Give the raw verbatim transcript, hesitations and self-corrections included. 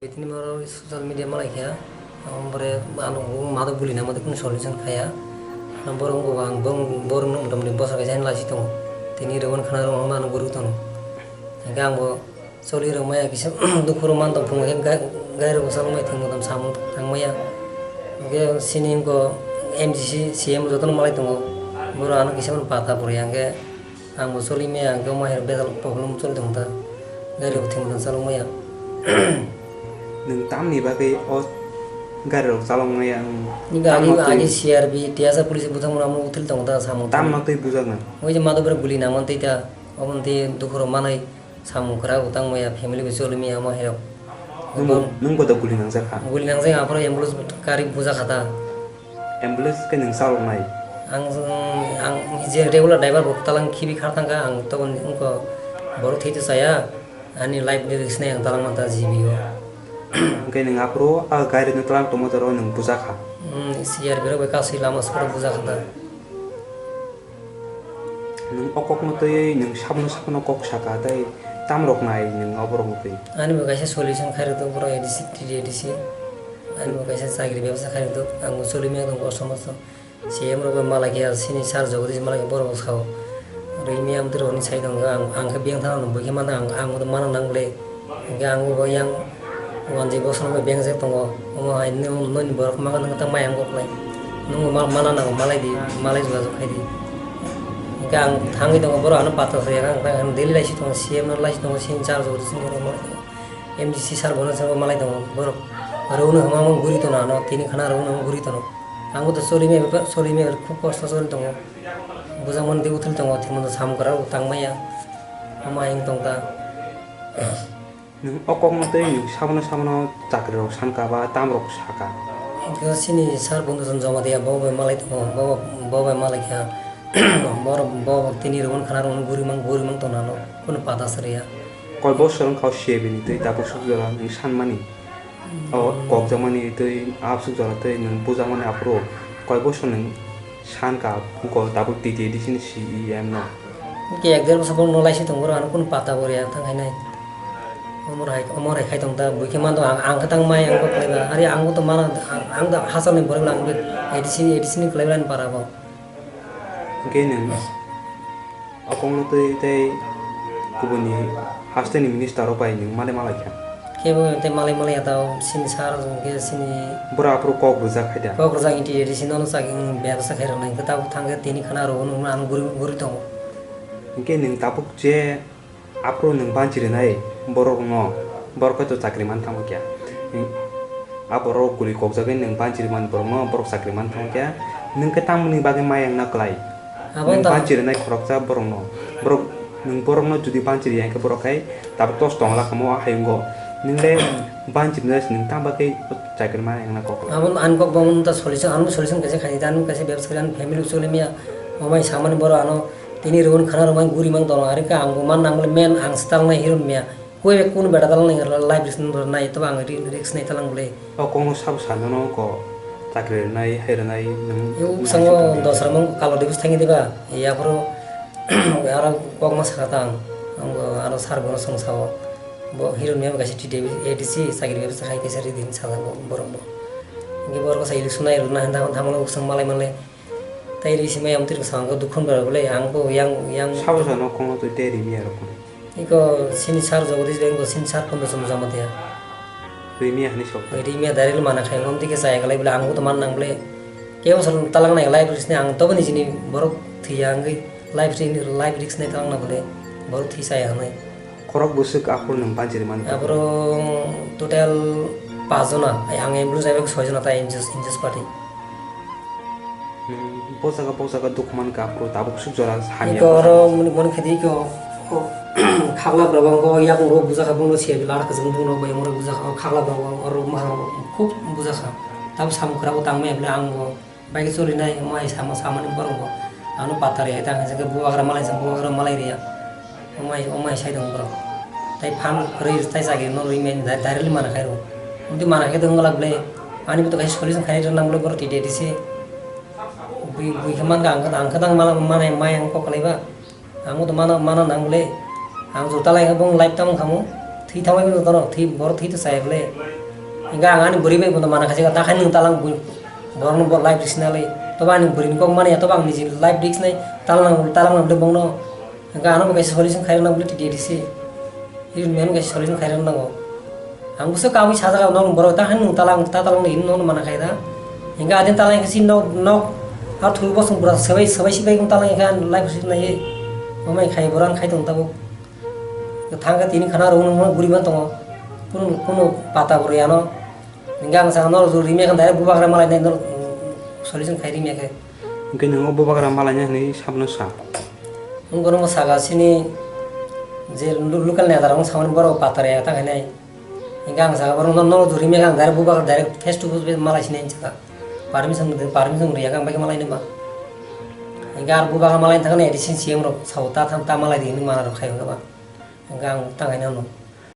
Tini borok social media malai kha, ang bore ano mado guli nang mado kunu solution khaya. Ano borok wngkha ang bong-, borok no motamoti bosor kaisa hinwi lasi tongo. Tini rwmani khana rwmani mano gurwi tongo. Hingke ang bo choli rwmaya kisa dukhu rwmani tong phungo khe gai-, gai rwgo salmai thwngmwtam samung tangmaya. Hingke sini wngkha M D C, C M jotono malai tongo. Borok ano kisa phano pata pore hingke. Ang bo choli maya, ang khe omo hai rok bejal problem choli tong ta. Gari rok thwng thwng chalok maya. Nwng tamni bagwi o gari rok chalok maya, nwng Ni tamno gari twi, agi C R B, T S R police buthang mano amo uthil tong ta samung. Tamno twi bujak nang? Oi je mado bere guli nang man tei ta, omo tei dukhu rok manai samung kwrak bo tang maya, family bo choli maya omo hai rok. Nwng bo, nwng bo da guli nang jak kha? Guli nang jak, aphuru ambulance gari bujak kha ta. Ambulance khe nwng chaloknai? Ang, ang je regular driver bo talang khibi khar thangkha, ang toboni wngkha borok thwi to chaya, ani life ni risk nai ang talang manta G B o. Hwnkhe nwng aphuru a gari no talang tongma jora o nwng bujak kha? Hmm, C R B rok bai kasui lama soro bujak kha da. Nwng o kokno twi nwng sabono sabono kok saka tei tamrok nai nwng oborok twi? Ani bo kaisa solution khai rwdok borok A D C, T D A D C. Ani bo kaisa chakri bebsa khai rwdok. Ang bo choli maya tong kosto mosto. C M rok bo malai khe sini sir Jagadish malai khe borok bo sao. Rimi amtwrok hwnwi sai tongo ang, ang khe biyang thangno bui khe mantha ang, ang bo mano nang le. Hingke ang bo yang wanjwi bosongni bai bengjak tongo, omo hai nini borok mangkha nang tang maya wng kok lai. Nwng ma-, mana nango, malai di, malai jora jok khai di. Hingke ang thangwi tongo, borok ano pathor saya, ang daily laisi tongo, C M no laisi tongo, sini charge bo sini borok malai tongo. M D C sir bono sabo malai tongo, borok rwno hwnma guri tono ano, tini khana rwno hwnma guri tono. Ang bo to choli me, choli me, khub kosto choli tongo. Bujak mani tei uthil tongo, thwimano samung kwrak bo tang maya. Omo hai wng tong ta. Nwng o kokno tei nwng sabono sabono chakri rok sankha ba tam rok sakha? Hwnkhe chini sir Bondhuchand Jamatia bo bai malai tongo, bo, bo bai malai kha. Borok bo tini rwmani khana rwmani guri mang, guri mang tongna no, kunu pata sariya. Koi bosor wngkha o C A B ni twi tabuk suk jora nwng sanmani? O kokjakmani twi, absuk jora twi nwng bujakmani aphuru koi bosor nwng sankha, wngkha tabuk T T A D C ni C E M no. Hwnkhe ek der bosor borok no laisi tongo, borok ano kunu pata bo rwya thang hai nai. Omo hai, omo hai khai tong ta, bui khe man tong ang, ang khe tang mai ang bo khlai ba, ari ang bo to mana, ang, ang da hachal ni borok lang A D C, A D C ni khlai ba ani para bo. Hwnkhe nwng o kokno twi tei kubuni haste ni minister rok bai nwng malai malai kha? Kebo tei malai malai ya tao sini sir hwnkhe sini. Bwrwi aphuru kok rwjak khai da? Kok rwjak, T T A D C nono chakri bebsa khai rwknai hwnkhe tabuk thangkhe tini khana rwgo nwng ano guri, guri tongo. Hwnkhe nwng tabuk je aphuru nwng banchi rwnai borok no, borok khe to chakri man thangma kya. A borok guli kokjagwi nwng banchiri man borokno, borok chakri man thang khe, nwng khe tamoni bagwi maya wngna kwlai? Abo nwng ta- banchiri nai khoroksa borokno, borok, nwng borokno jodi banchiri ya khe borok khai tabuk tos tong la kamo a hayungo. Nwng le banchiri nai nwng tam bagwi chakri maya wngna kok. Abo ani kok bo ta solution, ani solution kaisa khai, ani kaisa bebsa khai, ani family choli maya, omai samani borok ano tini rwgwni khana rwmani guri mang tong, ari khe ang bo man nang le men ang swtal nai hero maya. Koi bai kunu beta dalal nang life risk nang nai to ang ri-, risk nai talang bole. O kokno sabo sanjano ko chakri rwnai, hai rwnai, nwng. Yo, bwskango dosra mung kalo dibus thangi diba? Ya, aphuru aro kokma sakha tang. Ang bo aro sir bono song sao. Bo hero ni kaisa T D A D C chakri bebsa khai kaisa ri din sajak bo borok bo. Hingke borok sa election nai rwna handa thamalo uksang malai malai. Tai ri sima yam tir bwskango dukhun bai rok le, ang bo yang, yang. Sabo sa nok kongo twi tei rimi arok. Iko sini sir Jagadish bai, iko sini sir Pondro Chondro Jamatia. Rimi hani sok. Rimi a direct mana khai, ngom tike chaya kalai bole, ang bo to man nang bole. Kebo sal talang nai life risk ni, ang to boni sini borok thwiya wngwi life risk ni, life risk ni talang na bole, borok thwi chaya hanai. Khorok bwswk aphuru nwng banchiri mani? Aphuru total paanch jona, ang ambulance driver soi jona, tai inches, inches party. Nwng bo jaga, bo jaga dukhu mankha, aphuru tabuk suk jora hamya. Iko oro moni, moni khedi iko, o, khakla borok ang ko yakung ro bujakha, bongno siya lar kachung bongno bai moro bujakha, o khakla borok ang oro mahang khub bujakha. Tabuk samung kwrabo tangmaya bole ang bo. Bai khe choli nai, omo hai sama, samani borok bo. Ano patar ya, tang hwnjak khe bubagra malai, bubagra malai riya. Omo hai, omo hai sai tong borok. Tai phan kwrwi tai chagi no rwi men, da-, directly mana khai rw. Amtwi mana khai tong wngla bole. Ani bo to kaisa solution khai rw nang bole borok T D A D C. Bui, bui khe man ka, ang khe, ang khe tang mana, mana, mai ang kok kalai ba. Ang bo to mana, mana nang bole. Ang juta lai khe bong life tamo khamu. Thwi thangbai bono tono, thwi, borok thwi to chaya bole. Hingke ang ani bwrwi bai bono mana khaijak, ta khai nwng talang bui, borokno bo life risk nai lai. Tobo ani bwrwini kok mani ya, tobo ang niji life risk nai, talang nang, talang nang bole bongno. Hingke ano bo kaisa solution khairok nang bole T D A D C. Iri meno kaisa solution khairok nango. Ang bwswk kabui sajak, ang nono borok ta khai nwng talang, ta talang ni nono mana khai da. Hingke adin talang khe si nok, nok, a thwi bosong pura swbai, swbai si bai talang khe life risk nai. Omai khai borok khai tong tabuk. Thangkhe tini khana rwngno guriman tongo. Kunu, kunu pata bo rwya no. Hingke ang sakha norok jodi rimya khe direct bubagra malai nai norok, mm, solution khai rimya khe. Hingke nwng o bubagra malai nai hinui sabono sa. Wng bono sakha chini je lo-, local neta rok wng samani borok pata rwya ta khainai. Hingke ang sakha borok no, norok jodi rimya khe ang direct bubagra direct face to face malai sinai hinwi sakha. Permission, permission rwya khe ang bai khe malai nai ba. Hingke ang bubagra malai thangkhe A D C C M rok sao ta tham ta malai di hinui mana rok khai hwnkhe ba. Hingke ang tangaino no.